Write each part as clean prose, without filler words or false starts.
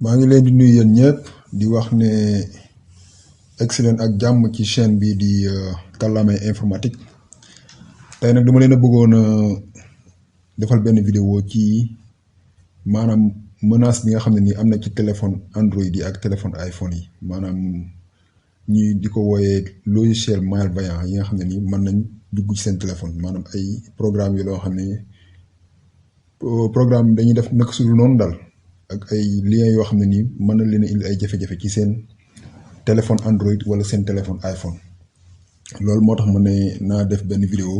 maa ngi leen di nuyu yéen ñëpp di wax ne excellent ak jàmm ci chaîne bii di kàllaamay informatique tey nag dama leen a bëggoon a defal benn vidéo ci maanaam menace bi nga xam ne nii am na ci téléphone Android yi ak téléphone iPhone yi maanaam ñuy di ko wooyee logiciel malveillant yi nga xam ne nii mën nañ dugg ci seen téléphone maanaam ay programme yi loo xam ne programme dañuy def naka su dul noonu daal ak ay liens yoo xam ne nii mën na leen a indi ay jafe-jafe ci seen téléphone Android wala seen téléphone iPhone loolu moo tax ma ne naa def benn vidéo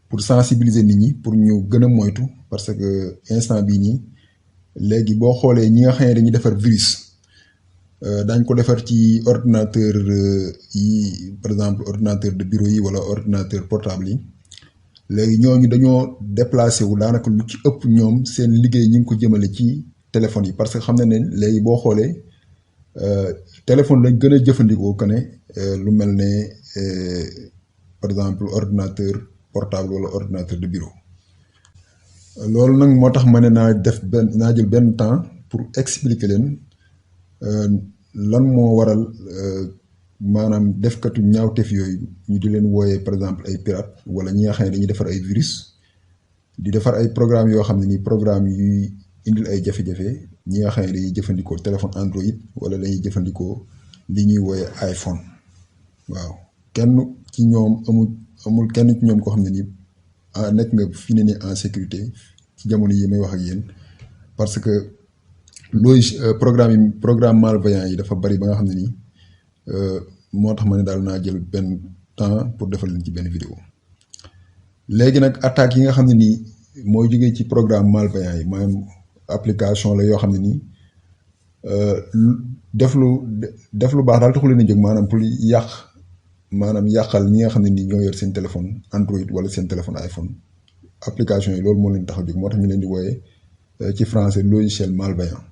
pour sensibiliser nit ñi pour ñu gën a moytu parce que instant bii nii léegi boo xoolee ñi nga xam ne dañuy defar virus daañ ko defar ci ordinateur yi par exemple ordinateur de bureau yi wala ordinateur portable yi léegi ñooñu dañoo déplacé wu daanaka lu ci ëpp ñoom seen liggéey ñi ngi ko jëmale ci téléphone yi parce que xam na ne léegi boo xoolee téléphone lañ gën a jëfandikoo que ne lu mel ne par exemple ordinateur portable wala ordinateur de bureau loolu nag moo tax ma ne naa jël benn temps pour expliquer leen lan moo waral maanaam defkatu ñaawteef yooyu ñu di leen wooyee par exemple ay pirate wala ñi nga xam ne dañuy defar ay virus di defar ay programme yoo xam ne nii programme yuy indil ay jafe-jafe ñi nga xam ne dañuy jëfandikoo téléphone Android wala dañuy jëfandikoo li ñuy wooyee iPhone waaw kenn ci ñoom amul kenn ci ñoom koo xam ne nii nekk nga fi ne nii en sécurité ci jamono yi may wax ak yéen parce que programme malveillant yi dafa bari ba nga xam ne nii moo tax ma ne daal naa jël benn temps pour defal leen ci benn vidéo léegi nag attaques yi nga xam ne nii mooy jógee ci programme malveillant yi maanaam application la yoo xam ne nii def lu baax daal taxu leen a jóg maanaam pour yàqal ñi nga xam ne nii ñoo yor seen téléphone Android wala seen téléphone iPhone application yi loolu moo leen tax a jóg moo tax ñu leen di wooyee ci français logiciel malveillant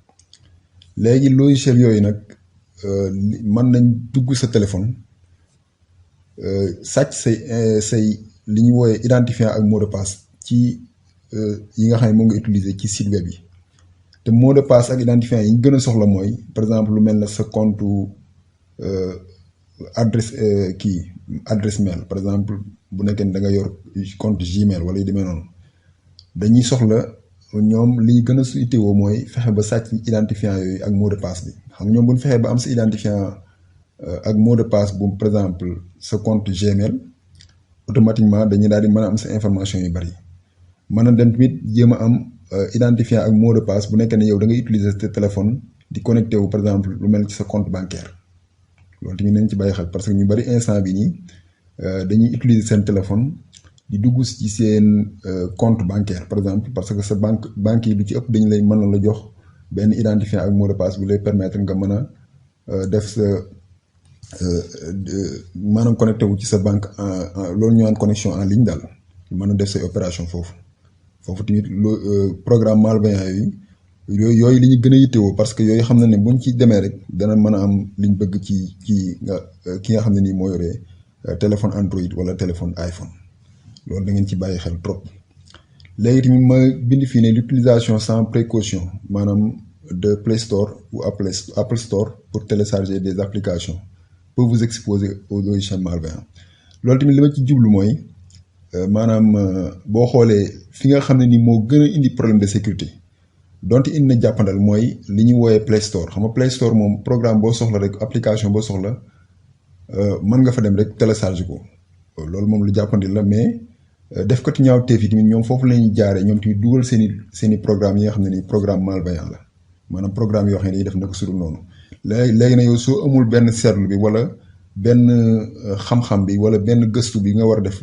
léegi logiciel yooyu nag mën nañ dugg sa téléphone sàcc say li ñu wooyee identifiant ak mot de passe ci yi nga xam ne moo nga utiliser ci site web yi te mot de passe ak identifiant yi ñu gën a soxla mooy par exemple lu mel ne sa compte adresse mail par exemple bu nekkee ne da nga yor compte Gmail wala yu demee noonu dañuy soxla ñoom liy gën a su itteewoo mooy fexe ba sàcc identifiant yooyu ak mot de passe bi xam ñoom bu ñu fexee ba am sa identifiant ak mot de passe bu par exemple sa compte Gmail automatiquement dañuy daal di mën a am sa information yu bari mën a dem tamit jéem a am identifiant ak mot de passe bu nekkee ne yow da ngay utiliser sa téléphone di connecté wu par exemple lu mel ci sa compte bancaire loolu tamit nañ ci bàyyi xel parce que ñu bari instant bi nii dañuy utiliser seen téléphone di dugg ci seen compte bancaire par exemple parce que sa banque yi lu ci ëpp dañu lay mën na la jox benn identifiant ak mot de passe bu lay permettre nga mën a def sa maanaam connecté wu ci sa banque loolu ñu naan connexion en ligne daal mën a def say opération foofu tamit programme malveillant yooyu li ñu gën a yittewoo parce que yooyu xam na ne buñ ci demee rek dana mën a am liñ bëgg ci ki nga xam ne nii moo yoree téléphone Android wala téléphone iPhone loolu da ngeen ci bàyyi xel trop léegi tamit ma bind fii ne l'utilisation sans précaution maanaam de Play Store ou Apple Store pour télécharger des applications peut vous exposer aux logiciels malveillants loolu tamit li ma ci jublu mooy maanaam boo xoolee fi nga xam ne ni moo gën a indi problème de sécurité donte indi na jàppandal mooy li ñuy wooyee Play Store xam nga Play Store moom programme boo soxla rek application boo soxla mën nga fa dem rek télécharger ko loolu moom lu jàppandi la mais def ko ci ñaawteef yi tamit ñoom foofu la ñuy jaaree ñoom tamit dugal seen i programme yi nga xam ne ni programme malveillant la maanaam programme yoo xam ne dañuy def naka sudul noonu léegi na yow soo amul benn seetlu bi wala benn xam-xam bi wala benn gëstu bi nga war a def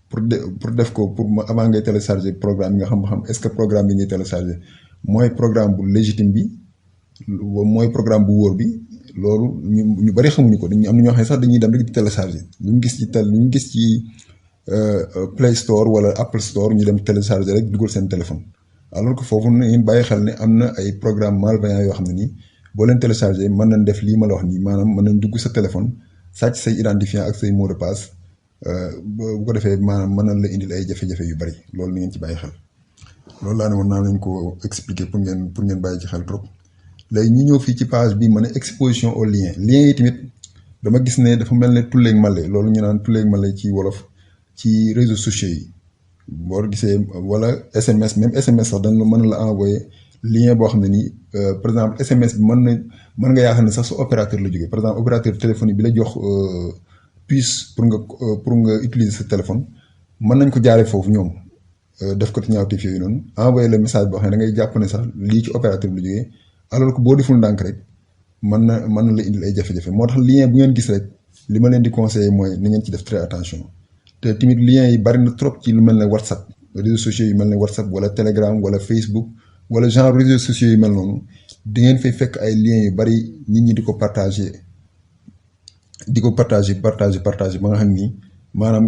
pour def ko pour avant ngay télécharger programme yi nga xam est-ce que programme bi ngay télécharger mooy programme bu légitime bi mooy programme bu wóor bi loolu ñu bari xamuñu ko dañu am na ñoo xam ne sax dañuy dem rek di télécharger lu ñu gis ci Play Store wala Apple Store ñu dem télécharger rek dugal seen téléphone alors que foofu na ngeen bàyyi xel ne am na ay programme malveillant yoo xam ne nii boo leen télécharger mën nañ def lii ma la wax nii maanaam mën nañ dugg sa téléphone sàcc say identifiant ak say mot de passe bu ko defee maanaam mën nañ la indil ay jafe-jafe yu bari loolu na ngeen ci bàyyi xel loolu laa ne woon naa leen ko expliquer pour ngeen bàyyi ci xel trop léegi ñu ñëw fii ci page bi ma ne exposition au lien yi tamit dama gis ne dafa mel ne tulleeg male loolu ñu naan tulleeg male ci wolof ci réseaux sociaux yi boo gisee wala SMS même SMS sax dañ la mën la envoyer lien boo xam ne nii par exemple SMS bi mën nga yaakaar ne sax su opérateur la jógee par exemple opérateur téléphonique bi la jox puce pour nga utiliser sa téléphone mën nañ ko jaaree foofu ñoom def ko ci ñaawteef yooyu noonu envoyer le message boo xam ne da ngay jàpp ne sax lii ci opérateur bi la jógee alors que boo deful ndànk rek mën na la indil ay jafe-jafe moo tax lien bu ngeen gis rek li ma leen di conseiller mooy ni ngeen ci def très attention te tamit lien yi bari na trop ci lu mel ne WhatsApp réseaux sociaux yu mel ne WhatsApp wala Telegram wala Facebook wala genre réseaux sociaux yu mel noonu di ngeen fay fekk ay liens yu bari nit ñi di ko partager ba nga xam ni maanaam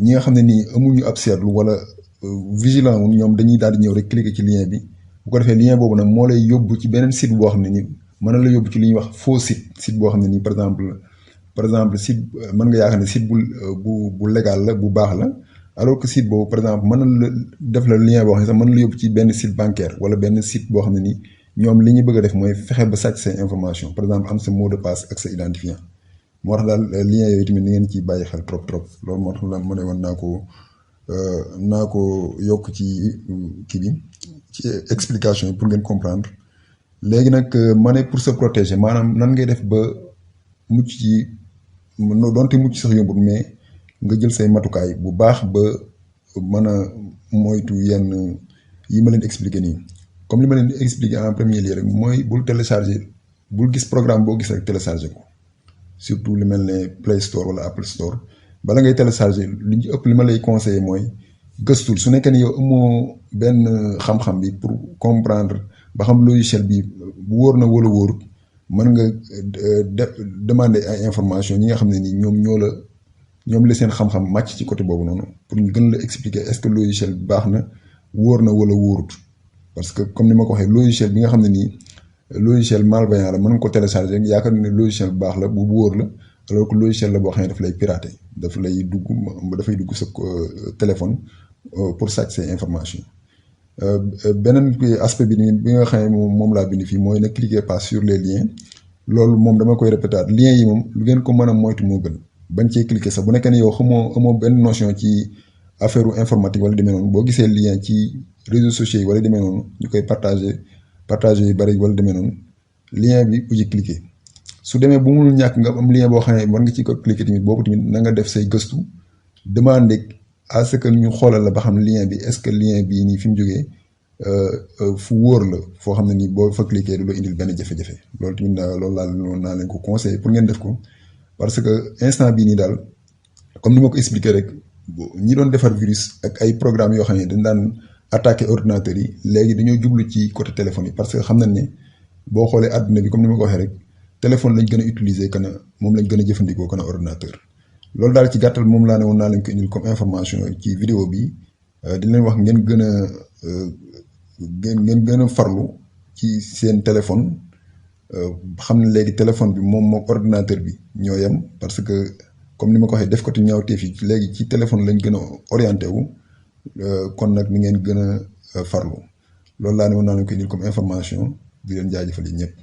ñi nga xam ne nii amuñu ab seetlu wala vigilant wu ñoom dañuy daal di ñëw rek cliquer ci lien bi bu ko defee lien boobu nag moo lay yóbbu ci beneen site boo xam ne nii mën na la yóbbu ci li ñuy wax faux site boo xam ne nii par exemple site mën nga yaakaar ne site bu légal la bu baax la alors que site boobu par exemple mën na la def la lien boo xam ne sax mën na la yóbbu ci benn site bancaire wala benn site boo xam ne nii ñoom li ñu bëgg a def mooy fexe ba sàcc say information par exemple am sa mot de passe ak sa identifiant moo tax daal lien yooyu tamit ni ngeen ciy bàyyi xel trop loolu moo tax la ma ne woon naa ko yokk ci kii bi ci explication yi pour ngeen comprendre léegi nag ma ne pour se protéger maanaam nan ngay def ba mucc ci doonte mucc sax yombut mais nga jël say matukaay bu baax ba mën a moytu yenn yi ma leen expliquer nii comme li ma leen di expliquer en premier lieu rek mooy bul télécharger bul gis programme boo gis rek télécharger ko surtout li mel ne Play Store wala Apple Store bala ngay télécharger li ñu ëpp li ma lay conseiller mooy gëstul su nekkee ni yow amoo benn xam-xam bi pour comprendre ba xam logiciel bi bu wóor na wala wóorut mën nga demander ay information ñi nga xam ne ni ñoom la seen xam-xam màcc ci côté boobu noonu pour ñu gën la expliquer est-ce que logiciel bi baax na wóor na wala wóorut parce que comme ni ma ko waxee logiciel bi nga xam ne nii logiciel malveillant la mën nga ko télécharger yaakaar ne logiciel bu baax la bu wóor la alors que logiciel la boo xam ne daf lay pirater dafay dugg sa téléphone pour sàcc say information beneen aspect bi nga xam ne moom laa bind fii mooy ne cliquez pas sur les liens loolu moom dama koy répéter liens yi moom lu ngeen ko mën a moytu moo gën bañ cee cliquer sax bu nekkee ne yow amoo benn notion ci affaire informatique wala demee noonu boo gisee lien ci réseaux sociaux yi wala demee noonu ñu koy partager yu bari wala demee noonu lien bi bu ci cliquer su demee bu munul ñàkk nga am lien boo xam ne war nga ci ko cliquer tamit boobu tamit na nga def say gëstu demander à ce que ñu xoolal la ba xam lien bi est-ce que lien bii nii fi mu jógee fu wóor la foo xam ne nii boo fa cliquer du la indil benn jafe-jafe loolu tamit loolu naa leen ko conseiller pour ngeen def ko parce que instant bii nii daal comme ni ma ko expliquer rek ñi doon defar virus ak ay programme yoo xam ne dañ daan attaquer ordinateurs yi léegi dañoo jublu ci côté téléphone yi parce que xam nañ ne boo xoolee àdduna bi comme ni ma ko waxee rek téléphone lañ gën a utiliser kana moom lañ gën a jëfandikoo kana ordinateur loolu daal ci gàttal moom laa ne woon naa leen ko indil comme information ci vidéo bi di leen wax ngeen gën a farlu ci seen téléphone xam ne léegi téléphone bi moom ordinateur bi ñoo yem parce que comme ni ma ko waxee def ko ci ñaawteef yi léegi ci téléphone lañ gën a orienté wu kon nag ni ngeen gën a farlu loolu laa ne woon naa leen ko indil comme information di leen jaajëfal yi ñëpp